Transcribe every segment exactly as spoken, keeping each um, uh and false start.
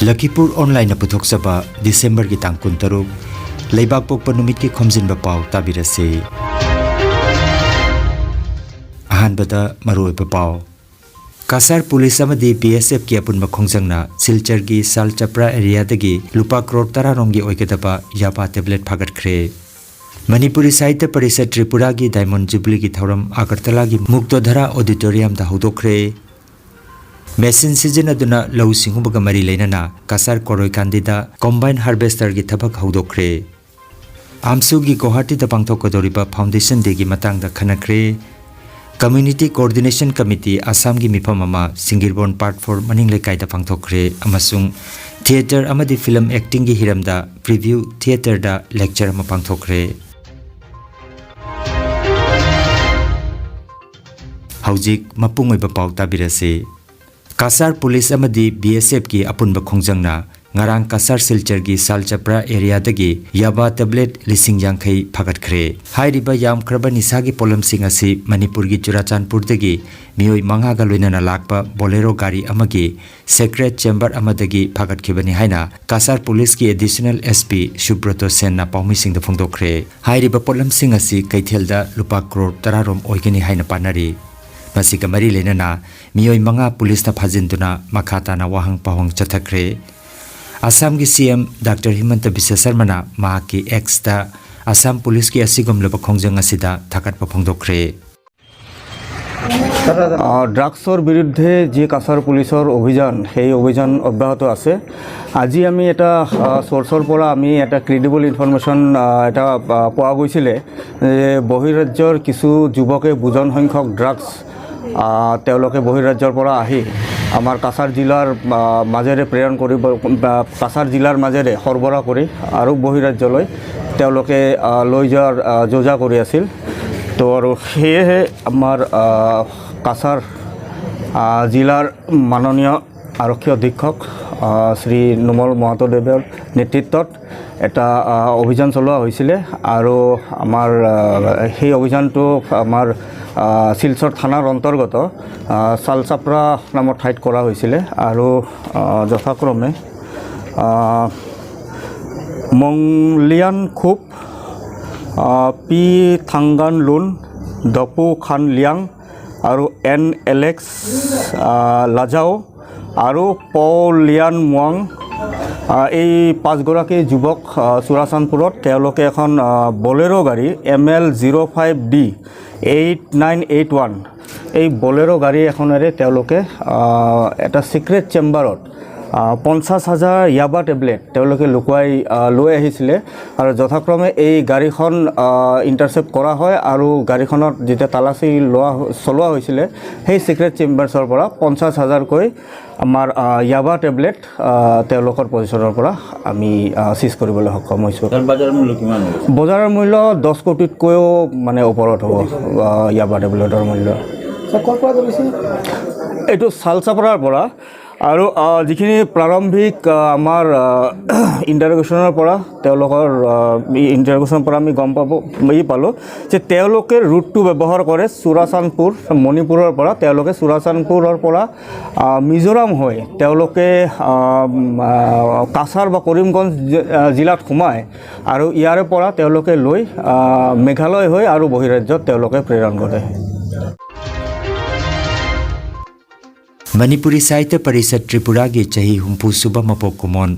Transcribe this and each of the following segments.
ꯂꯈꯤꯄꯨꯔ ꯑꯣꯟꯂꯥꯏꯟꯅ ꯄꯨꯊꯣꯛꯆꯕ ꯗꯤꯁꯦꯝꯕꯔꯒꯤ ꯇꯥꯡ ꯀꯨꯟꯇꯔꯨꯛ, ꯂꯩꯕꯥꯛꯄꯣꯛꯄ ꯅꯨꯃꯤꯠꯀꯤ ꯈꯣꯝꯖꯤꯟꯕ ꯄꯥꯎ ꯇꯥꯕꯤꯔꯁꯤ꯫ ꯑꯍꯥꯟꯕꯗ ꯃꯔꯨꯑꯣꯏꯕ ꯄꯥꯎ꯫ ꯀꯁꯥꯔ ꯄꯨꯂꯤꯁ ꯑꯃꯗꯤ ꯕꯤ ꯑꯦꯁ ꯑꯦꯐꯀꯤ ꯑꯄꯨꯟꯕ ꯈꯣꯡꯖꯪꯅ ꯁꯤꯜꯆꯔꯒꯤ ꯁꯥꯜꯆꯄ꯭ꯔꯥ ꯑꯦꯔꯤꯌꯥꯗꯒꯤ ꯂꯨꯄꯥ ꯀ꯭ꯔꯣꯔ ꯇꯔꯥ ꯔꯣꯝꯒꯤ ꯑꯣꯏꯒꯗꯕ ꯌꯥꯕꯥ ꯇꯦꯕ꯭ꯂꯦꯠ ꯐꯥꯒꯠꯈ꯭ꯔꯦ꯫ ꯃꯅꯤꯄꯨꯔꯤ ꯁꯥꯍꯤꯇ꯭ꯌ ꯄꯔꯤꯁꯠ ꯇ꯭ꯔꯤꯄꯨꯔꯥꯒꯤ ꯗꯥꯏꯃꯟ ꯖꯨꯕꯤꯂꯤꯒꯤ ꯊꯧꯔꯝ ꯑꯥꯒꯔꯇꯂꯥꯒꯤ ꯃꯨꯛꯇꯣꯙꯔꯥ ꯑꯣꯗꯤꯇꯣꯔꯤꯌꯝꯗ ꯍꯧꯗꯣꯛꯈ꯭ꯔꯦ꯫ ꯃꯦꯁꯤꯟ ꯁꯤꯖꯤꯟꯅꯗꯨꯅ ꯂꯧꯎ ꯁꯤꯡꯎꯕꯒ ꯃꯔꯤ ꯂꯩꯅꯅ ꯀꯁꯥꯔ ꯀꯣꯔꯣꯏꯀꯥꯟꯗꯤꯗ ꯀꯣꯝꯕꯥꯏꯟ ꯍꯥꯔꯚꯦꯁꯇꯔꯒꯤ ꯊꯕꯛ ꯍꯧꯗꯣꯛꯈ꯭ꯔꯦ꯫ ꯑꯥꯝꯁꯨꯒꯤ ꯒꯨꯋꯥꯍꯥꯇꯤꯗ ꯄꯥꯡꯊꯣꯛꯀꯗꯧꯔꯤꯕ ꯐꯥꯎꯟꯗꯦꯁꯟ ꯗꯦꯒꯤ ꯃꯇꯥꯡꯗ ꯈꯟꯅꯈ꯭ꯔꯦ꯫ ꯀꯝꯃ꯭ꯌꯨꯅꯤꯇꯤ ꯀꯣꯑꯣꯔꯗꯤꯅꯦꯁꯟ ꯀꯃꯤꯇꯤ ꯑꯁꯥꯝꯒꯤ ꯃꯤꯐꯝ ꯑꯃ ꯁꯤꯡꯒꯤꯔꯕꯣꯟ ꯄꯥꯔꯠ ꯐꯣꯔ ꯃꯅꯤꯡ ꯂꯩꯀꯥꯏꯗ ꯄꯥꯡꯊꯣꯛꯈ꯭ꯔꯦ ꯑꯃꯁꯨꯡ ꯊꯤꯌꯦꯇꯔ ꯑꯃꯗꯤ ꯐꯤꯂꯝ ꯑꯦꯛꯇꯤꯡꯒꯤ ꯍꯤꯔꯝꯗ ꯄ꯭ꯔꯤꯚ꯭ꯌꯨ ꯊꯤꯌꯦꯇꯔꯗ ꯂꯦꯛꯆꯔ ꯑꯃ ꯄꯥꯡꯊꯣꯛꯈ꯭ꯔꯦ꯫ ꯍꯧꯖꯤꯛ ꯃꯄꯨꯡ ꯑꯣꯏꯕ ꯄꯥꯎ ꯇꯥꯕꯤꯔꯁꯤ꯫ ꯀꯁꯥꯔ ꯄꯨꯂꯤꯁ ꯑꯃꯗꯤ ꯕꯤ ꯑꯦꯁ ꯑꯦꯐꯀꯤ ꯑꯄꯨꯟꯕ ꯈꯣꯡꯖꯪꯅ ꯉꯔꯥꯡ ꯀꯁꯥꯔ ꯁꯤꯜꯆꯔꯒꯤ ꯁꯥꯜꯆꯄ꯭ꯔꯥ ꯑꯦꯔꯤꯌꯥꯗꯒꯤ ꯌꯥꯕꯥ ꯇꯦꯕ꯭ꯂꯦꯠ ꯂꯤꯁꯤꯡ ꯌꯥꯡꯈꯩ ꯐꯥꯒꯠꯈ꯭ꯔꯦ꯫ ꯍꯥꯏꯔꯤꯕ ꯌꯥꯝꯈ꯭ꯔꯕ ꯅꯤꯁꯥꯒꯤ ꯄꯣꯠꯂꯝꯁꯤꯡ ꯑꯁꯤ ꯃꯅꯤꯄꯨꯔꯒꯤ ꯆꯨꯔꯥꯆꯥꯟꯄꯨꯔꯗꯒꯤ ꯃꯤꯑꯣꯏ ꯃꯉꯥꯒ ꯂꯣꯏꯅꯅ ꯂꯥꯛꯄ ꯕꯣꯂꯦꯔꯣ ꯒꯥꯔꯤ ꯑꯃꯒꯤ ꯁꯦꯀ꯭ꯔꯦꯠ ꯆꯦꯝꯕꯔ ꯑꯃꯗꯒꯤ ꯐꯥꯒꯠꯈꯤꯕꯅꯤ ꯍꯥꯏꯅ ꯀꯁꯥꯔ ꯄꯨꯂꯤꯁꯀꯤ ꯑꯦꯗꯤꯁꯅꯦꯜ ꯑꯦꯁ ꯄꯤ ꯁꯨꯕ꯭ꯔꯇꯣ ꯁꯦꯟꯅ ꯄꯥꯎꯃꯤꯁꯤꯡꯗ ꯐꯣꯡꯗꯣꯛꯈ꯭ꯔꯦ꯫ ꯍꯥꯏꯔꯤꯕ ꯄꯣꯠꯂꯝꯁꯤꯡ ꯑꯁꯤ ꯀꯩꯊꯦꯜꯗ ꯂꯨꯄꯥ ꯀ꯭ꯔꯣꯔ ꯇꯔꯥ ꯔꯣꯝ ꯑꯣꯏꯒꯅꯤ ꯍꯥꯏꯅ ꯄꯥꯅꯔꯤ꯫ ꯃꯁꯤꯒ ꯃꯔꯤ ꯂꯩꯅꯅ ꯃꯤꯑꯣꯏ ꯃꯉꯥ ꯄꯨꯂꯤꯁꯅ ꯐꯥꯖꯤꯟꯗꯨꯅ ꯃꯈꯥ ꯇꯥꯅ ꯋꯥꯍꯪ ꯄꯥꯎꯍꯪ ꯆꯠꯊꯈ꯭ꯔꯦ꯫ ꯑꯁꯥꯝꯒꯤ ꯁꯤ ꯑꯦꯝ ꯗꯥꯛꯇꯔ ꯍꯤꯃꯟꯇ ꯕꯤꯁ꯭ꯋ ꯁꯔꯃꯅ ꯃꯍꯥꯛꯀꯤ ꯑꯦꯛꯁꯇ ꯑꯁꯥꯝ ꯄꯨꯂꯤꯁꯀꯤ ꯑꯁꯤꯒꯨꯝꯂꯕ ꯈꯣꯡꯖꯪ ꯑꯁꯤꯗ ꯊꯥꯒꯠꯄ ꯐꯣꯡꯗꯣꯛꯈ꯭ꯔꯦ꯫ আহ, ড্ৰাগছৰ বিৰুদ্ধে যি কাছাৰ পুলিচৰ অভিযান, সেই অভিযান অব্যাহত আছে। আজি আমি এটা, আহ, চ'ৰ্চৰ পৰা আমি এটা ক্ৰেডিবল ইনফৰমেশ্যন, আহ, এটা, আহ, পোৱা গৈছিলে যে বহিৰাজ্যৰ কিছু যুৱকে বুজন সংখ্যক ড্ৰাগছ, আহ, তেওঁলোকে বহিৰাজ্যৰ পৰা আহি আমাৰ কাছাৰ জিলাৰ, আহ, মাজেৰে প্ৰেৰণ কৰিব, আহ, কাছাৰ জিলাৰ মাজেৰে সৰবৰাহ কৰি আৰু বহিৰাজ্যলৈ তেওঁলোকে, আহ, লৈ যোৱাৰ, আহ, যোজা কৰি আছিল। তো আৰু সেয়েহে আমাৰ, আহ, কাছাৰ, আহ, জিলাৰ মাননীয় আৰক্ষী অধীক্ষক, আহ, শ্ৰী নোমল মহাতোদেৱৰ নেতৃত্বত এটা, আহ, অভিযান চলোৱা হৈছিলে আৰু আমাৰ, আহ, সেই অভিযানটো আমাৰ, আহ, শিলচৰ থানাৰ অন্তৰ্গত, আহ, চালচাপ্ৰা নামৰ ঠাইত কৰা হৈছিলে আৰু, আহ, যথাক্ৰমে আহ, মংলিয়ান খুপ, আহ, পি থাংগান লুন, দপু খান লিয়াং আৰু এন এলেক্স, আহ, লাজাও আৰু পৌ লিয়ান মুৱাং, আহ, এই পাঁচগৰাকী যুৱক, আহ, চুৰাচান্দপুৰত তেওঁলোকে এখন, আহ, বলেৰ' গাড়ী M L zero five D eight nine eight one, এই বলেৰ' গাড়ী এখনেৰে তেওঁলোকে, আহ, এটা ছিক্ৰেট চেম্বাৰত, আহ, পঞ্চাছ হাজাৰ য়াবা টেবলেট তেওঁলোকে লুকুৱাই, আহ, লৈ আহিছিলে আৰু যথাক্ৰমে এই গাড়ীখন, আহ, ইণ্টাৰচেপ্ট কৰা হয় আৰু গাড়ীখনত যেতিয়া তালাচী লোৱা, চলোৱা হৈছিলে, সেই ছিক্ৰেট চেম্বাৰ্ছৰ পৰা পঞ্চাছ হাজাৰকৈ আমাৰ, আহ, য়াবা টেবলেট, আহ, তেওঁলোকৰ পজিশ্যনৰ পৰা আমি, আহ, চিজ কৰিবলৈ সক্ষম হৈছোঁ। তাৰ বজাৰ মূল্য কিমান হ'ব? বজাৰৰ মূল্য দহ কোটিতকৈও মানে ওপৰত হ'ব, আহ, য়াবা টেবলেটৰ মূল্য। ছাৰ, ক'ৰ পৰা ধৰিছে? এইটো চালচাপৰাৰ পৰা। আৰু, আহ, যিখিনি প্ৰাৰম্ভিক, আহ, আমাৰ, আহ, ইণ্টাৰগেশ্যনৰ পৰা তেওঁলোকৰ, আহ, ই-, ইণ্টাৰগেশ্যনৰ পৰা আমি গম পাব, ই পালোঁ যে তেওঁলোকে ৰুটটো ব্যৱহাৰ কৰে চুৰাচান্দপুৰ, মণিপুৰৰ পৰা তেওঁলোকে চুৰাচান্দপুৰৰ পৰা, আহ, মিজোৰাম হৈ তেওঁলোকে, আহ, উম, আহ, কাছাৰ বা কৰিমগঞ্জ জি-, আহ, জিলাত সোমায় আৰু ইয়াৰে পৰা তেওঁলোকে লৈ, আহ, মেঘালয় হৈ আৰু বহিৰাজ্যত তেওঁলোকে প্ৰেৰণ কৰে। ꯃꯅꯤꯄꯨꯔꯤ ꯁꯥꯍꯤꯇ꯭ꯌ ꯄꯔꯤꯁꯠ ꯇ꯭ꯔꯤꯄꯨꯔꯥꯒꯤ ꯆꯍꯤ ꯍꯨꯝꯐꯨ ꯁꯨꯕ ꯃꯄꯣꯛ ꯀꯨꯝꯑꯣꯟ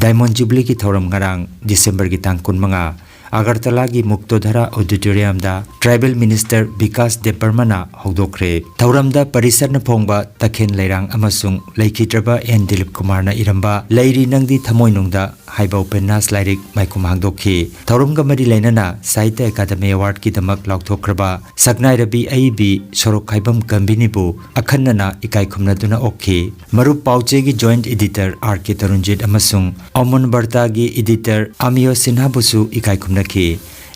ꯗꯥꯏꯃꯣꯟ ꯖꯨꯕꯤꯂꯤꯒꯤ ꯊꯧꯔꯝ ꯉꯔꯥꯡ ꯗꯤꯁꯦꯝꯕꯔꯒꯤ ꯇꯥꯡ ꯀꯨꯟꯃꯉꯥ ꯑꯒꯔꯇꯂꯥꯒꯤ ꯃꯨꯛꯇꯣꯙꯥꯔꯥ ꯑꯣꯗꯤꯇꯣꯔꯤꯌꯝꯗ ꯇ꯭ꯔꯥꯏꯕꯦꯜ ꯃꯤꯅꯤꯁꯇꯔ ꯕꯤꯀꯥꯁ ꯗꯦꯕꯕꯔꯃꯅ ꯍꯧꯗꯣꯛꯈ꯭ꯔꯦ꯫ ꯊꯧꯔꯝꯗ ꯄꯔꯤꯁꯠꯅ ꯐꯣꯡꯕ ꯇꯈꯦꯟ ꯂꯩꯔꯥꯡ ꯑꯃꯁꯨꯡ ꯂꯩꯈꯤꯗ꯭ꯔꯕ ꯑꯦꯟ ꯗꯤꯂꯤꯞ ꯀꯨꯃꯥꯔꯅ ꯏꯔꯝꯕ ꯂꯩꯔꯤ ꯅꯪꯗꯤ ꯊꯃꯣꯏꯅꯨꯡꯗ ꯍꯥꯏꯕ ꯎꯄꯟꯌꯥꯁ ꯂꯥꯏꯔꯤꯛ ꯃꯥꯏꯈꯨꯝ ꯍꯥꯡꯗꯣꯛꯈꯤ꯫ ꯊꯧꯔꯝꯒ ꯃꯔꯤ ꯂꯩꯅꯅ ꯁꯥꯍꯤꯇ꯭ꯌ ꯑꯦꯀꯥꯗꯃꯤ ꯑꯦꯋꯥꯔꯗꯀꯤꯗꯃꯛ ꯂꯥꯎꯊꯣꯛꯈ꯭ꯔꯕ ꯁꯛꯅꯥꯏꯔꯕꯤ ꯑꯏꯕꯤ ꯁꯣꯔꯣꯛꯈꯥꯏꯕꯝ ꯒꯝꯚꯤꯅꯤꯕꯨ ꯑꯈꯟꯅꯅ ꯏꯀꯥꯏ ꯈꯨꯝꯅꯗꯨꯅ ꯑꯣꯛꯈꯤ꯫ ꯃꯔꯨꯞ ꯄꯥꯎꯆꯦꯒꯤ ꯖꯣꯏꯟꯠ ꯏꯗꯤꯇꯔ ꯑꯥꯔ ꯀꯦ ꯇꯔꯨꯟꯖꯤꯠ ꯑꯃꯁꯨꯡ ꯑꯃꯣꯟ ꯕꯔꯇꯥꯒꯤ ꯏꯗꯤꯇꯔ ꯑꯃꯤꯌꯣ ꯁꯤꯟꯍꯥꯕꯨꯁꯨ ꯏꯀꯥꯏ ꯈꯨꯝꯅꯈꯤ꯫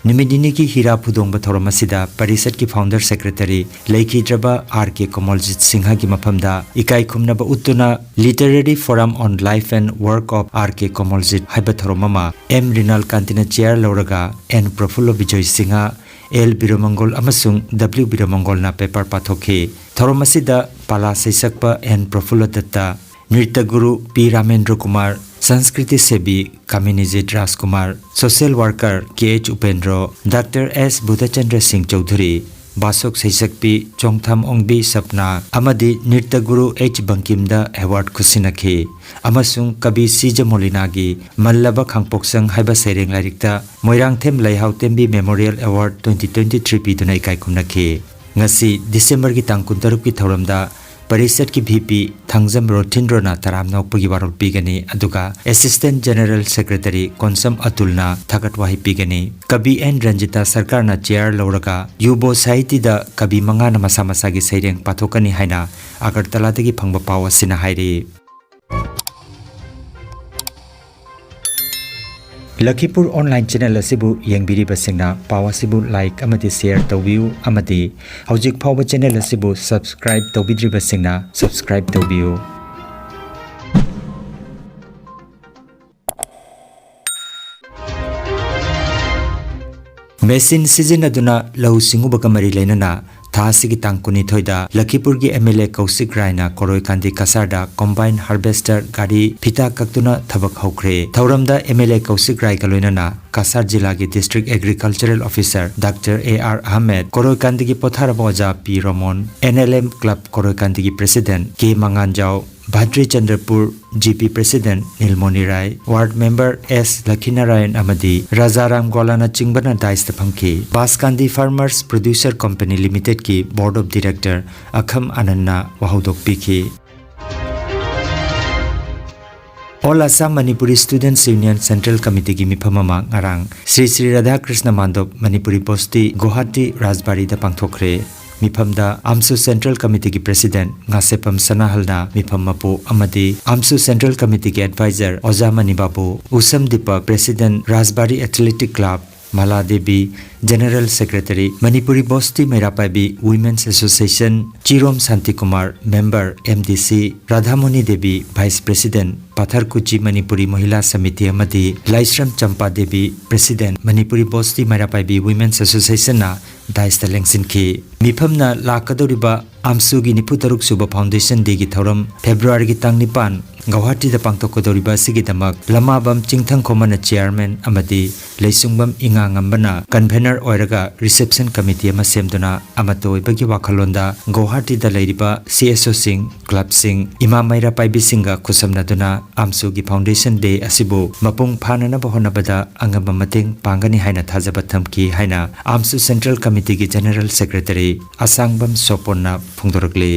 ꯅꯨꯃꯤꯠ ꯅꯤꯅꯤꯒꯤ ꯍꯤꯔꯥ ꯐꯨꯗꯣꯡꯕ ꯊꯧꯔꯝ ꯑꯁꯤꯗ ꯄꯔꯤꯁꯠꯀꯤ ꯐꯥꯎꯟꯗꯔ ꯁꯦꯀ꯭ꯔꯦꯇꯔꯤ ꯂꯩꯈꯤꯗ꯭ꯔꯕ ꯑꯥꯔ ꯀꯦ ꯀꯃꯜꯖꯤꯠ ꯁꯤꯡꯍꯒꯤ ꯃꯐꯝꯗ ꯏꯀꯥꯏ ꯈꯨꯝꯅꯕ ꯎꯠꯇꯨꯅ Literary Forum on Life and Work of R K Kamaljeet ꯍꯥꯏꯕ ꯊꯧꯔꯝ ꯑꯃ ꯑꯦꯝ ꯔꯤꯅꯥꯜ ꯀꯥꯟꯇꯤꯅ ꯆꯦꯌꯔ ꯂꯧꯔꯒ ꯑꯦꯟ ꯄ꯭ꯔꯐꯨꯜꯂ ꯕꯤꯖꯣꯏ ꯁꯤꯡꯍ, ꯑꯦꯜ ꯕꯤꯔꯃꯪꯒꯣꯜ ꯑꯃꯁꯨꯡ ꯗꯕ꯭ꯂꯤꯎ ꯕꯤꯔꯃꯪꯒꯣꯜꯅ ꯄꯦꯄꯔ ꯄꯥꯊꯣꯛꯈꯤ꯫ ꯊꯧꯔꯝ ꯑꯁꯤꯗ ꯄꯥꯂꯥ ꯁꯩꯁꯛꯄ ꯑꯦꯟ ꯄ꯭ꯔꯐꯨꯜꯂ ꯗꯠꯇ, ꯅ꯭ꯔꯤꯇ꯭ꯌ ꯒꯨꯔꯨ ꯄꯤ ꯔꯥꯃꯦꯟꯗ꯭ꯔ ꯀꯨꯃꯥꯔ, ꯁꯪꯁꯀ꯭ꯔꯤꯇꯤ ꯁꯦꯕꯤ Kaminijit Rajkumar, social worker K H Upendro, doctor S Budhachandra Singh Choudhury, ꯚꯥꯁꯣꯛ ꯁꯩꯁꯛꯄꯤ ꯆꯣꯡꯊꯥꯝ ꯑꯣꯡꯕꯤ ꯁꯞꯅꯥ ꯑꯃꯗꯤ ꯅ꯭ꯔꯤꯇ꯭ꯌ ꯒꯨꯔꯨ ꯑꯩꯆ ꯕꯪꯀꯤꯝꯗ ꯑꯦꯋꯥꯔꯗ ꯈꯨꯠꯁꯤꯟꯅꯈꯤ꯫ ꯑꯃꯁꯨꯡ ꯀꯕꯤ ꯁꯤꯖ ꯃꯣꯂꯤꯅꯥꯒꯤ ꯃꯜꯂꯕ ꯈꯥꯡꯄꯣꯛꯁꯪ ꯍꯥꯏꯕ ꯁꯩꯔꯦꯡ ꯂꯥꯏꯔꯤꯛꯇ ꯃꯣꯏꯔꯥꯡꯊꯦꯝ ꯂꯩꯍꯥꯎ ꯇꯦꯝꯕꯤ ꯃꯦꯃꯣꯔꯤꯌꯦꯜ ꯑꯦꯋꯥꯔꯗ twenty twenty-three ꯄꯤꯗꯨꯅ ꯏꯀꯥꯏ ꯈꯨꯝꯅꯈꯤ꯫ ꯉꯁꯤ ꯗꯤꯁꯦꯝꯕꯔꯒꯤ ꯇꯥꯡ ꯀꯨꯟꯇꯔꯨꯛꯀꯤ ꯊꯧꯔꯝꯗ ꯄꯔꯤꯁꯠꯀꯤ ꯚꯤ ꯄꯤ ꯊꯥꯡꯖꯝ ꯔꯣꯊꯤꯟꯗ꯭ꯔꯣꯅ ꯇꯔꯥꯝꯅ ꯑꯣꯛꯄꯒꯤ ꯋꯥꯔꯣꯜ ꯄꯤꯒꯅꯤ, ꯑꯗꯨꯒ ꯑꯦꯁꯤꯁꯇꯦꯟꯠ ꯖꯦꯅꯔꯦꯜ ꯁꯦꯀ꯭ꯔꯦꯇꯔꯤ ꯀꯣꯟꯁꯝ ꯑꯇꯨꯜꯅ ꯊꯥꯒꯠ ꯋꯥꯍꯩ ꯄꯤꯒꯅꯤ꯫ ꯀꯕꯤ ꯑꯦꯟ ꯔꯟꯖꯤꯇꯥ ꯁꯔꯀꯥꯔꯅ ꯆꯦꯌꯥꯔ ꯂꯧꯔꯒ ꯌꯨꯕꯣ ꯁꯥꯍꯤꯇꯤꯗ ꯀꯕꯤ ꯃꯉꯥꯅ ꯃꯁꯥ ꯃꯁꯥꯒꯤ ꯁꯩꯔꯦꯡ ꯄꯥꯊꯣꯛꯀꯅꯤ ꯍꯥꯏꯅ ꯑꯒꯔꯇꯂꯥꯗꯒꯤ ꯐꯪꯕ ꯄꯥꯎ ꯑꯁꯤꯅ ꯍꯥꯏꯔꯤ꯫ ꯂꯈꯤꯄꯨꯔ ꯑꯣꯟꯂꯥꯏꯟ ꯆꯦꯅꯦꯜ ꯑꯁꯤꯕꯨ ꯌꯦꯡꯕꯤꯔꯤꯕꯁꯤꯡꯅ ꯄꯥꯎ ꯑꯁꯤꯕꯨ ꯂꯥꯏꯛ ꯑꯃꯗꯤ ꯁꯦꯌꯔ ꯇꯧꯕꯤꯌꯨ, ꯑꯃꯗꯤ ꯍꯧꯖꯤꯛ ꯐꯥꯎꯕ ꯆꯦꯅꯦꯜ ꯑꯁꯤꯕꯨ ꯁꯕꯁꯀ꯭ꯔꯥꯏꯕ ꯇꯧꯕꯤꯗ꯭ꯔꯤꯕꯁꯤꯡꯅ ꯁꯕꯁꯀ꯭ꯔꯥꯏꯕ ꯇꯧꯕꯤꯌꯨ꯫ ꯃꯦꯁꯤꯟ ꯁꯤꯖꯤꯟꯅꯗꯨꯅ ꯂꯧꯎ ꯁꯤꯡꯎꯕꯒ ꯃꯔꯤ ꯂꯩꯅꯅ ꯊꯥ ꯑꯁꯤꯒꯤ ꯇꯥꯡ ꯀꯨꯟꯅꯤꯊꯣꯏꯗ ꯂꯈꯤꯄꯨꯔꯒꯤ ꯑꯦꯝ ꯑꯦꯜ ꯑꯦ ꯀꯧꯁꯤꯛ ꯔꯥꯏꯅ ꯀꯣꯔꯣꯏꯀꯥꯟꯗꯤ ꯀꯁꯥꯔꯗ ꯀꯣꯝꯕꯥꯏꯟ ꯍꯥꯔꯚꯦꯁꯇꯔ ꯒꯥꯔꯤ ꯐꯤꯇꯥ ꯀꯛꯇꯨꯅ ꯊꯕꯛ ꯍꯧꯈ꯭ꯔꯦ꯫ ꯊꯧꯔꯝꯗ ꯑꯦꯝ ꯑꯦꯜ ꯑꯦ ꯀꯧꯁꯤꯛ ꯔꯥꯏꯒ ꯂꯣꯏꯅꯅ ꯀꯁꯥꯔ ꯖꯤꯂꯥꯒꯤ district agricultural officer doctor A R Ahmed, ꯀꯣꯔꯣꯏꯀꯥꯟꯗꯤꯒꯤ ꯄꯣꯊꯥꯔꯕ ꯑꯣꯖꯥ P Romon, N L M club ꯀꯣꯔꯣꯏꯀꯥꯟꯗꯤꯒꯤ president K Manganjao, Bhadri Chandrapur G P president Nilmoni Rai, ward member S Lakhinarayan ꯑꯃꯗꯤ ꯔꯥꯖꯥꯔꯥꯝ ꯒꯣꯂꯥꯅꯆꯤꯡꯕꯅ ꯗꯥꯏꯁꯇ ꯐꯝꯈꯤ꯫ ꯕꯥꯁꯀꯥꯟꯗꯤ ꯐꯥꯔꯃꯔꯁ ꯄ꯭ꯔꯣꯗ꯭ꯌꯨꯁꯔ ꯀꯝꯄꯅꯤ ꯂꯤꯃꯤꯇꯦꯗꯀꯤ ꯕꯣꯔꯗ ꯑꯣꯐ ꯗꯤꯔꯦꯛꯇꯔ ꯑꯈꯝ ꯑꯅꯟꯅ ꯋꯥꯍꯧꯗꯣꯛ ꯄꯤꯈꯤ꯫ All Assam Manipuri students union central ꯀꯃꯤꯇꯤꯒꯤ ꯃꯤꯐꯝ ꯑꯃ ꯉꯔꯥꯡ ꯁ꯭ꯔꯤ ꯁ꯭ꯔꯤ ꯔꯥꯙꯥꯀ꯭ꯔꯤꯁꯅ ꯃꯥꯟꯗꯣꯞ ꯃꯅꯤꯄꯨꯔꯤ ꯕꯣꯁꯇꯤ ꯒꯨꯋꯥꯍꯥꯇꯤ ꯔꯥꯖꯕꯥꯔꯤꯗ ꯄꯥꯡꯊꯣꯛꯈ꯭ꯔꯦ꯫ ꯃꯤꯐꯝꯗ ꯑꯝꯁꯨ ꯁꯦꯟꯇ꯭ꯔꯦꯜ ꯀꯃꯤꯇꯤꯒꯤ ꯄ꯭ꯔꯦꯁꯤꯗꯦꯟꯠ ꯉꯥꯁꯦꯄꯝ ꯁꯅꯥꯍꯜꯅ ꯃꯤꯐꯝ ꯃꯄꯨ ꯑꯃꯗꯤ ꯑꯝꯁꯨ ꯁꯦꯟꯇ꯭ꯔꯦꯜ ꯀꯃꯤꯇꯤꯒꯤ ꯑꯦꯗꯚꯥꯏꯖꯔ ꯑꯣꯖꯥ Manibabu, Usham Dipak, president Rajbari athletic club, Mala Devi, general secretary, Manipuri Basti Meira Paibi women's association, Chirom Shantikumar, member M D C, Radhamoni Devi, vice president, Pathorkuchi Manipuri Mohila Samiti ꯑꯃꯗꯤ ꯂꯥꯏꯁ꯭ꯔꯝ ꯆꯝꯄꯥ ꯗꯦꯕꯤ, ꯄ꯭ꯔꯦꯁꯤꯗꯦꯟꯠ, ꯃꯅꯤꯄꯨꯔꯤ ꯕꯣꯁꯇꯤ ꯃꯩꯔꯥ ꯄꯥꯏꯕꯤ ꯋꯨꯃꯦꯟꯁ ꯑꯦꯁꯣꯁꯤꯌꯦꯁꯟꯅ ꯗꯥꯏꯁꯇ ꯂꯦꯡꯁꯤꯟꯈꯤ꯫ ꯃꯤꯐꯝꯅ ꯂꯥꯛꯀꯗꯧꯔꯤꯕ ꯑꯥꯝꯁꯨꯒꯤ ꯅꯤꯐꯨ ꯇꯔꯨꯛ ꯁꯨꯕ Foundation Dayꯒꯤ ꯊꯧꯔꯝ Februaryꯒꯤ ꯇꯥꯡ ꯅꯤꯄꯥꯟ ꯒꯧꯍꯥꯇꯤꯗ ꯄꯥꯡꯊꯣꯛꯀꯗꯧꯔꯤꯕ ꯑꯁꯤꯒꯤꯗꯃꯛ ꯂꯃꯥꯕꯝ ꯆꯤꯡꯊꯪꯈꯣꯃꯅ chairman ꯑꯃꯗꯤ ꯂꯩꯁꯨꯡꯕꯝ ꯏꯉꯥꯉꯝꯕꯅ convener ꯑꯣꯏꯔꯒ reception committee ꯑꯃ ꯁꯦꯝꯗꯨꯅ ꯑꯃꯠꯇ ꯑꯣꯏꯕꯒꯤ ꯋꯥꯈꯜꯂꯣꯟꯗ ꯒꯧꯍꯥꯇꯤꯗ ꯂꯩꯔꯤꯕ CSOꯁꯤꯡ, clubꯁꯤꯡ, ꯏꯃꯥ ꯃꯩꯔꯥ ꯄꯥꯏꯕꯤꯁꯤꯡꯒ ꯈꯨꯠꯁꯝꯅꯗꯨꯅ ꯑꯥꯝꯁꯨꯒꯤ Foundation Day ꯑꯁꯤꯕꯨ ꯃꯄꯨꯡ ꯐꯥꯅꯅꯕ ꯍꯣꯠꯅꯕꯗ ꯑꯉꯝꯕ ꯃꯇꯦꯡ ꯄꯥꯡꯒꯅꯤ ꯍꯥꯏꯅ ꯊꯥꯖꯕ ꯊꯝꯈꯤ ꯍꯥꯏꯅ ꯑꯥꯝꯁꯨ Central Committeeꯒꯤ General Secretary ꯑꯁꯥꯡꯕꯝ ꯁꯣꯄꯣꯟꯅ ꯐꯣꯡꯗꯣꯔꯛꯂꯤ꯫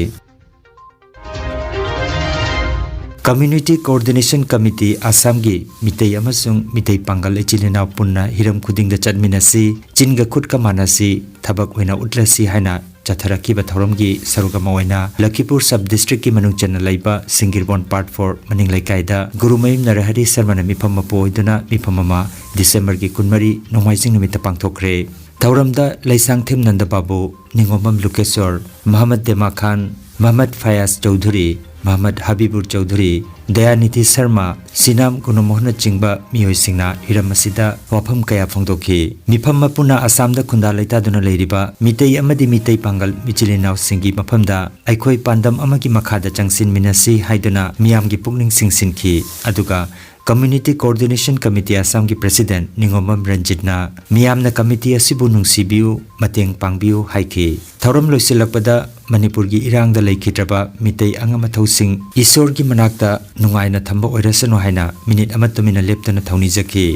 Community Coordination Committee ꯑꯁꯥꯝꯒꯤ ꯃꯤꯇꯩ ꯑꯃꯁꯨꯡ ꯃꯤꯇꯩ ꯄꯥꯡꯒꯜ ꯏꯆꯤꯜ ꯏꯅꯥꯎ ꯄꯨꯟꯅ ꯍꯤꯔꯝ ꯈꯨꯗꯤꯡꯗ ꯆꯠꯃꯤꯟꯅꯁꯤ, ꯆꯤꯟꯒ ꯈꯨꯠꯀ ꯃꯥꯟꯅꯁꯤ, ꯊꯕꯛ ꯑꯣꯏꯅ ꯎꯠꯂꯁꯤ ꯍꯥꯏꯅ ꯆꯠꯊꯔꯛꯈꯤꯕ ꯊꯧꯔꯝꯒꯤ ꯁꯔꯨꯛ ꯑꯃ ꯑꯣꯏꯅ ꯂꯈꯤꯄꯨꯔ sub districtꯀꯤ ꯃꯅꯨꯡ ꯆꯟꯅ ꯂꯩꯕ ꯁꯤꯡꯒꯤꯔꯕꯣꯟ part four ꯃꯅꯤꯡ ꯂꯩꯀꯥꯏꯗ ꯒꯨꯔꯨꯃꯌꯨꯝ ꯅꯔꯍꯔꯤ ꯁꯔꯃꯅ ꯃꯤꯐꯝ ꯃꯄꯨ ꯑꯣꯏꯗꯨꯅ ꯃꯤꯐꯝ ꯑꯃ Decemberꯒꯤ ꯀꯨꯟꯃꯔꯤ ꯅꯣꯡꯃꯥꯏꯖꯤꯡ ꯅꯨꯃꯤꯠꯇ ꯄꯥꯡꯊꯣꯛꯈ꯭ꯔꯦ꯫ ꯊꯧꯔꯝꯗ ꯂꯩꯁꯥꯡꯊꯦꯝ ꯅꯟꯗ ꯕꯥꯕꯨ, ꯅꯤꯉꯣꯝꯕꯝ ꯂꯨꯀꯦꯁꯣꯔ, ꯃꯍꯃꯗ ꯗꯦꯃꯥ ꯈꯥꯟ, ꯃꯍꯃꯗ ꯐꯌꯥꯖ ꯆꯧꯙꯨꯔꯤ, ꯃꯍꯃꯗ ꯍꯕꯤꯕꯨꯔ ꯆꯧꯙꯨꯔꯤ, ꯗꯌꯥꯅꯤꯙꯤ ꯁꯔꯃ, ꯁꯤꯅꯥꯝ ꯒꯨꯅꯣꯃꯣꯍꯟꯅꯆꯤꯡꯕ ꯃꯤꯑꯣꯏꯁꯤꯡꯅ ꯍꯤꯔꯝ ꯑꯁꯤꯗ ꯋꯥꯐꯝ ꯀꯌꯥ ꯐꯣꯡꯗꯣꯛꯈꯤ꯫ ꯃꯤꯐꯝ ꯃꯄꯨꯅ ꯑꯁꯥꯝꯗ ꯈꯨꯟꯗꯥ ꯂꯩꯇꯥꯗꯨꯅ ꯂꯩꯔꯤꯕ ꯃꯤꯇꯩ ꯑꯃꯗꯤ ꯃꯤꯇꯩ ꯄꯥꯡꯒꯜ ꯏꯆꯤꯜ ꯏꯅꯥꯎꯁꯤꯡꯒꯤ ꯃꯐꯝꯗ ꯑꯩꯈꯣꯏ ꯄꯥꯟꯗꯝ ꯑꯃꯒꯤ ꯃꯈꯥꯗ ꯆꯪꯁꯤꯟꯃꯤꯟꯅꯁꯤ ꯍꯥꯏꯗꯨꯅ ꯃꯤꯌꯥꯝꯒꯤ ꯄꯨꯛꯅꯤꯡ ꯆꯤꯡꯁꯤꯟꯈꯤ꯫ ꯑꯗꯨꯒ Community Coordination Committee ꯑꯁꯥꯝꯒꯤ President ꯅꯤꯉꯣꯝꯕꯝ ꯔꯟꯖꯤꯠꯅ ꯃꯤꯌꯥꯝꯅ committee ꯑꯁꯤꯕꯨ ꯅꯨꯡꯁꯤꯕꯤꯌꯨ, ꯃꯇꯦꯡ ꯄꯥꯡꯕꯤꯌꯨ ꯍꯥꯏꯈꯤ꯫ ꯊꯧꯔꯝ ꯂꯣꯏꯁꯤꯜꯂꯛꯄꯗ ꯃꯅꯤꯄꯨꯔꯒꯤ ꯏꯔꯥꯡꯗ ꯂꯩꯈꯤꯗ꯭ꯔꯕ ꯃꯤꯇꯩ ꯑꯉꯝ ꯑꯊꯧꯁꯤꯡ ꯏꯁꯣꯔꯒꯤ ꯃꯅꯥꯛꯇ ꯅꯨꯡꯉꯥꯏꯅ ꯊꯝꯕ ꯑꯣꯏꯔꯁꯅꯨ ꯍꯥꯏꯅ minute ꯑꯃ ꯇꯨꯃꯤꯟꯅ ꯂꯦꯞꯇꯅ ꯊꯧꯅꯤꯖꯈꯤ꯫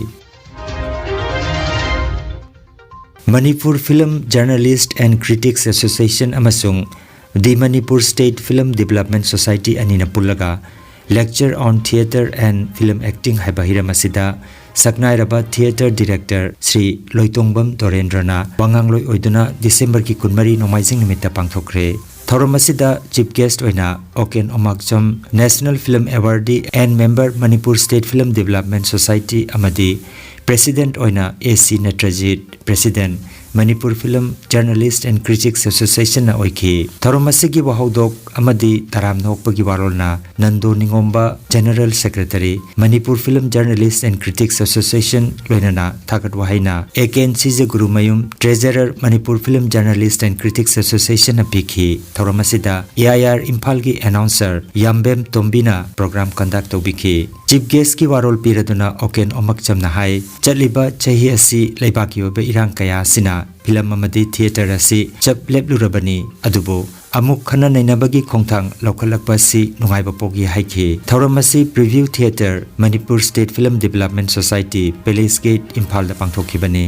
Manipur Film Journalist and Critics Association ꯑꯃꯁꯨꯡ The Manipur State Film Development Society ꯑꯅꯤꯅ ꯄꯨꯜꯂꯒ Lecture on Theatre and Film Acting ꯍꯥꯏꯕ ꯍꯤꯔꯝ ꯑꯁꯤꯗ ꯁꯛꯅꯥꯏꯔꯕ theatre director ꯁ꯭ꯔꯤ ꯂꯣꯏꯇꯣꯡꯕꯝ ꯗꯣꯔꯦꯟꯗ꯭ꯔꯅ ꯋꯥꯉꯥꯡꯂꯣꯏ ꯑꯣꯏꯗꯨꯅ Decemberꯒꯤ ꯀꯨꯟꯃꯔꯤ ꯅꯣꯡꯃꯥꯏꯖꯤꯡ ꯅꯨꯃꯤꯠꯇ ꯄꯥꯡꯊꯣꯛꯈ꯭ꯔꯦ꯫ ꯊꯧꯔꯝ ꯑꯁꯤꯗ chief guest ꯑꯣꯏꯅ ꯑꯣꯀꯦꯟ ꯑꯣꯃꯥꯛꯆꯝ, National Film Awardee and member, Manipur State Film Development Society ꯑꯃꯗꯤ President ꯑꯣꯏꯅ A C ꯅꯠꯇ꯭ꯔꯖꯤꯠ, President Manipur Film Journalist and Critics Association ꯅ ꯑꯣꯏꯈꯤ꯫ ꯊꯧꯔꯝ ꯑꯁꯤꯒꯤ ꯋꯥꯍꯧꯗꯣꯛ ꯑꯃꯗꯤ ꯇꯔꯥꯝꯅ ꯑꯣꯛꯄꯒꯤ ꯋꯥꯔꯣꯜꯅ Nando ꯅꯤꯉꯣꯝꯕ, General Secretary, Manipur Film Journalist and Critics Association, ꯂꯣꯏꯅꯅ ꯊꯥꯒꯠ ꯋꯥꯍꯩꯅ A K N Sijagurumayum, Treasurer, Manipur Film Journalist and Critics Association ꯅ ꯄꯤꯈꯤ꯫ ꯊꯧꯔꯝ ꯑꯁꯤꯗ ꯑꯦ ꯑꯥꯏ ꯑꯥꯔ ꯏꯝꯐꯥꯜꯒꯤ announcer ꯌꯥꯝꯕꯦꯝ ꯇꯣꯝꯕꯤꯅ program conduct ꯇꯧꯕꯤꯈꯤ꯫ Chief guest ꯀꯤ ꯋꯥꯔꯣꯜ ꯄꯤꯔꯗꯨꯅ ꯑꯣꯀꯦꯟ ꯑꯣꯃꯛꯆꯝꯅ ꯍꯥꯏ, ꯆꯠꯂꯤꯕ ꯆꯍꯤ ꯑꯁꯤ ꯂꯩꯕꯥꯛꯀꯤ ꯑꯣꯏꯕ ꯏꯔꯥꯡ ꯀꯌꯥ ꯑꯁꯤꯅ film ꯑꯃꯗꯤ theatre ꯑꯁꯤ ꯆꯞ ꯂꯦꯞꯂꯨꯔꯕꯅꯤ, ꯑꯗꯨꯕꯨ ꯑꯃꯨꯛ ꯈꯟꯅ ꯅꯩꯅꯕꯒꯤ ꯈꯣꯡꯊꯥꯡ ꯂꯧꯈꯠꯂꯛꯄ ꯑꯁꯤ ꯅꯨꯡꯉꯥꯏꯕ ꯄꯣꯛꯏ ꯍꯥꯏꯈꯤ꯫ ꯊꯧꯔꯝ ꯑꯁꯤ Preview Theatre, Manipur State Film Development Society, Palace Gate, ꯏꯝꯐꯥꯜꯗ ꯄꯥꯡꯊꯣꯛꯈꯤꯕꯅꯤ꯫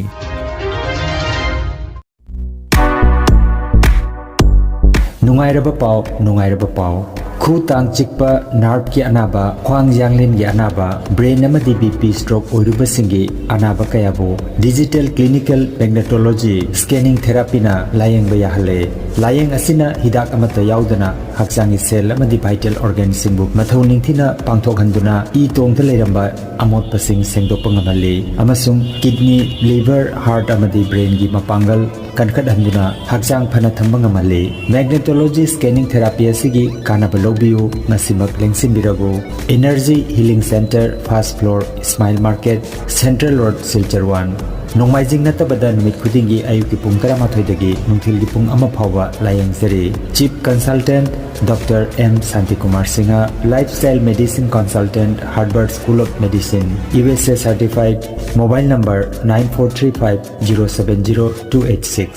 ꯅꯨꯡꯉꯥꯏꯔꯕ ꯄꯥꯎ, ꯅꯨꯡꯉꯥꯏꯔꯕ ꯄꯥꯎ꯫ ꯈꯨ ꯇꯥꯡ ꯆꯤꯛꯄ, nerve ꯀꯤ ꯑꯅꯥꯕ, ꯈ꯭ꯋꯥꯡ ꯌꯥꯡꯂꯦꯟꯒꯤ ꯑꯅꯥꯕ, brain ꯑꯃꯗꯤ B P stroke ꯑꯣꯏꯔꯨꯕꯁꯤꯡꯒꯤ ꯑꯅꯥꯕ ꯀꯌꯥꯕꯨ digital clinical magnetology scanning therapy ꯅ ꯂꯥꯌꯦꯡꯕ ꯌꯥꯍꯜꯂꯦ꯫ ꯂꯥꯌꯦꯡ ꯑꯁꯤꯅ ꯍꯤꯗꯥꯛ ꯑꯃꯠꯇ ꯌꯥꯎꯗꯅ ꯍꯛꯆꯥꯡꯒꯤ cell ꯑꯃꯗꯤ vital organ ꯁꯤꯡꯕꯨ ꯃꯊꯧ ꯅꯤꯡꯊꯤꯅ ꯄꯥꯡꯊꯣꯛꯍꯟꯗꯨꯅ ꯏ ꯇꯣꯡꯗ ꯂꯩꯔꯝꯕ ꯑꯃꯣꯠꯄꯁꯤꯡ ꯁꯦꯡꯗꯣꯛꯄ ꯉꯝꯍꯜꯂꯤ ꯑꯃꯁꯨꯡ kidney, liver, heart ꯑꯃꯗꯤ brain ꯒꯤ ꯃꯄꯥꯡꯒꯜ ꯀꯟꯈꯠꯍꯟꯗꯨꯅ ꯍꯛꯆꯥꯡ ꯐꯅ ꯊꯝꯕ ꯉꯝꯍꯜꯂꯤ꯫ Magnetology scanning therapy ꯑꯁꯤꯒꯤ ꯀꯥꯟꯅꯕ ꯂꯧꯕꯤꯌꯨ, ꯉꯁꯤꯃꯛ ꯂꯦꯡꯁꯤꯟꯕꯤꯔꯕꯨ꯫ Energy Healing Centre, first floor, Smile Market, Central Road, Silchar one꯫ ꯅꯣꯡꯃꯥꯏꯖꯤꯡ ꯅꯠꯇꯕꯗ ꯅꯨꯃꯤꯠ ꯈꯨꯗꯤꯡꯒꯤ ꯑꯌꯨꯛꯀꯤ ꯄꯨꯡ ꯇꯔꯥꯃꯥꯊꯣꯏꯗꯒꯤ ꯅꯨꯡꯊꯤꯜꯒꯤ ꯄꯨꯡ ꯑꯃ ꯐꯥꯎꯕ ꯂꯥꯌꯦꯡꯖꯔꯤ꯫ Chief Consultant, Doctor M Shantikumar Singha, Lifestyle Medicine Consultant, Harvard School of Medicine, U S A certified, mobile number nine four three five zero seven zero two eight six꯫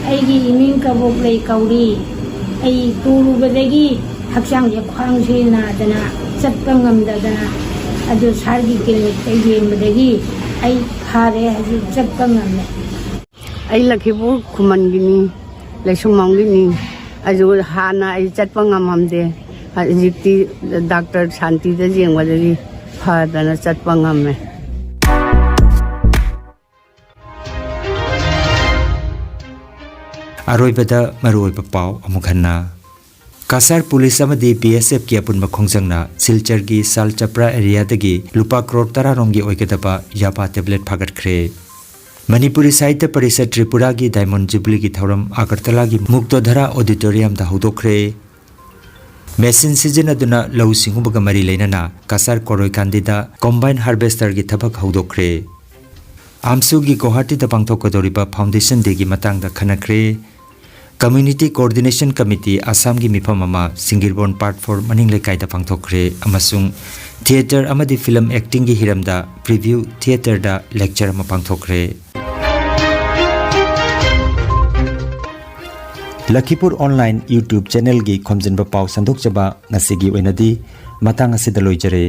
ꯑꯩꯒꯤ ꯏꯃꯤꯡ ꯀꯕꯣꯛꯂꯩ ꯀꯧꯔꯤ꯫ ꯑꯩ ꯇꯨꯔꯨꯕꯗꯒꯤ ꯍꯛꯆꯥꯡꯁꯦ, ꯈ꯭ꯋꯥꯡꯁꯦ ꯅꯥꯗꯅ ꯆꯠꯄ ꯉꯝꯗꯗꯅ, ꯑꯗꯨ ꯁꯥꯔꯒꯤ ꯀ꯭ꯂꯤꯅꯤꯛꯇ ꯌꯦꯡꯕꯗꯒꯤ ꯑꯩ ꯐꯔꯦ, ꯍꯧꯖꯤꯛ ꯆꯠꯄ ꯉꯝꯃꯦ꯫ ꯑꯩ ꯂꯛꯈꯤꯄꯨꯔ ꯈꯨꯃꯟꯒꯤꯅꯤ, ꯂꯩꯁꯨꯝꯕꯝꯒꯤꯅꯤ꯫ ꯑꯗꯨ ꯍꯥꯟꯅ ꯑꯩ ꯆꯠꯄ ꯉꯝꯃꯝꯗꯦ, ꯍꯧꯖꯤꯛꯇꯤ ꯗꯥꯛꯇꯔ ꯁꯥꯟꯇꯤꯗ ꯌꯦꯡꯕꯗꯒꯤ ꯐꯗꯅ ꯆꯠꯄ ꯉꯝꯃꯦ꯫ ꯑꯔꯣꯏꯕꯗ ꯃꯔꯨꯑꯣꯏꯕ ꯄꯥꯎ ꯑꯃꯨꯛ ꯍꯟꯅ꯫ ꯀꯁꯥꯔ ꯄꯨꯂꯤꯁ ꯑꯃꯗꯤ ꯕꯤ ꯑꯦꯁ ꯑꯦꯐꯀꯤ ꯑꯄꯨꯟꯕ ꯈꯣꯡꯖꯪꯅ ꯁꯤꯜꯆꯔꯒꯤ ꯁꯥꯜ ꯆꯄ꯭ꯔꯥ ꯑꯦꯔꯤꯌꯥꯗꯒꯤ ꯂꯨꯄꯥ ꯀ꯭ꯔꯣꯔ ꯇꯔꯥ ꯔꯣꯝꯒꯤ ꯑꯣꯏꯒꯗꯕ ꯌꯥꯕꯥ ꯇꯦꯕ꯭ꯂꯦꯠ ꯐꯥꯒꯠꯈ꯭ꯔꯦ꯫ ꯃꯅꯤꯄꯨꯔꯤ ꯁꯥꯍꯤꯇ꯭ꯌ ꯄꯔꯤꯁꯠ ꯇ꯭ꯔꯤꯄꯨꯔꯥꯒꯤ ꯗꯥꯏꯃꯣꯟ ꯖꯨꯕꯤꯂꯤꯒꯤ ꯊꯧꯔꯝ ꯑꯒꯔꯇꯂꯥꯒꯤ ꯃꯨꯛꯇꯣꯙꯔꯥ ꯑꯣꯗꯤꯇꯣꯔꯤꯌꯝꯗ ꯍꯧꯗꯣꯛꯈ꯭ꯔꯦ꯫ ꯃꯦꯁꯤꯟ ꯁꯤꯖꯤꯟꯅꯗꯨꯅ ꯂꯧꯎ ꯁꯤꯡꯎꯕꯒ ꯃꯔꯤ ꯂꯩꯅꯅ ꯀꯁꯥꯔ ꯀꯣꯔꯣꯏꯀꯥꯟꯗꯤꯗ ꯀꯣꯝꯕꯥꯏꯟ ꯍꯥꯔꯚꯦꯁꯇꯔꯒꯤ ꯊꯕꯛ ꯍꯧꯗꯣꯛꯈ꯭ꯔꯦ꯫ ꯑꯥꯝꯁꯨꯒꯤ ꯒꯨꯋꯥꯍꯥꯇꯤꯗ ꯄꯥꯡꯊꯣꯛꯀꯗꯧꯔꯤꯕ ꯐꯥꯎꯟꯗꯦꯁꯟ ꯗꯦꯒꯤ ꯃꯇꯥꯡꯗ ꯈꯟꯅꯈ꯭ꯔꯦ꯫ ꯀꯝꯃ꯭ꯌꯨꯅꯤꯇꯤ ꯀꯣꯑꯣꯔꯗꯤꯅꯦꯁꯟ ꯀꯃꯤꯇꯤ ꯑꯁꯥꯝꯒꯤ ꯃꯤꯐꯝ ꯑꯃ ꯁꯤꯡꯒꯤꯔꯕꯣꯟ ꯄꯥꯔꯠ ꯐꯣꯔ ꯃꯅꯤꯡ ꯂꯩꯀꯥꯏꯗ ꯄꯥꯡꯊꯣꯛꯈ꯭ꯔꯦ ꯑꯃꯁꯨꯡ ꯊꯤꯌꯦꯇꯔ ꯑꯃꯗꯤ ꯐꯤꯂꯝ ꯑꯦꯛꯇꯤꯡꯒꯤ ꯍꯤꯔꯝꯗ ꯄ꯭ꯔꯤꯚ꯭ꯌꯨ ꯊꯤꯌꯦꯇꯔꯗ ꯂꯦꯛꯆꯔ ꯑꯃ ꯄꯥꯡꯊꯣꯛꯈ꯭ꯔꯦ꯫ ꯂꯈꯤꯄꯨꯔ ꯑꯣꯟꯂꯥꯏꯟ YouTube ꯆꯦꯅꯦꯜꯒꯤ ꯈꯣꯝꯖꯤꯟꯕ ꯄꯥꯎ ꯁꯟꯗꯣꯛꯆꯕ ꯉꯁꯤꯒꯤ ꯑꯣꯏꯅꯗꯤ ꯃꯇꯥꯡ ꯑꯁꯤꯗ ꯂꯣꯏꯖꯔꯦ꯫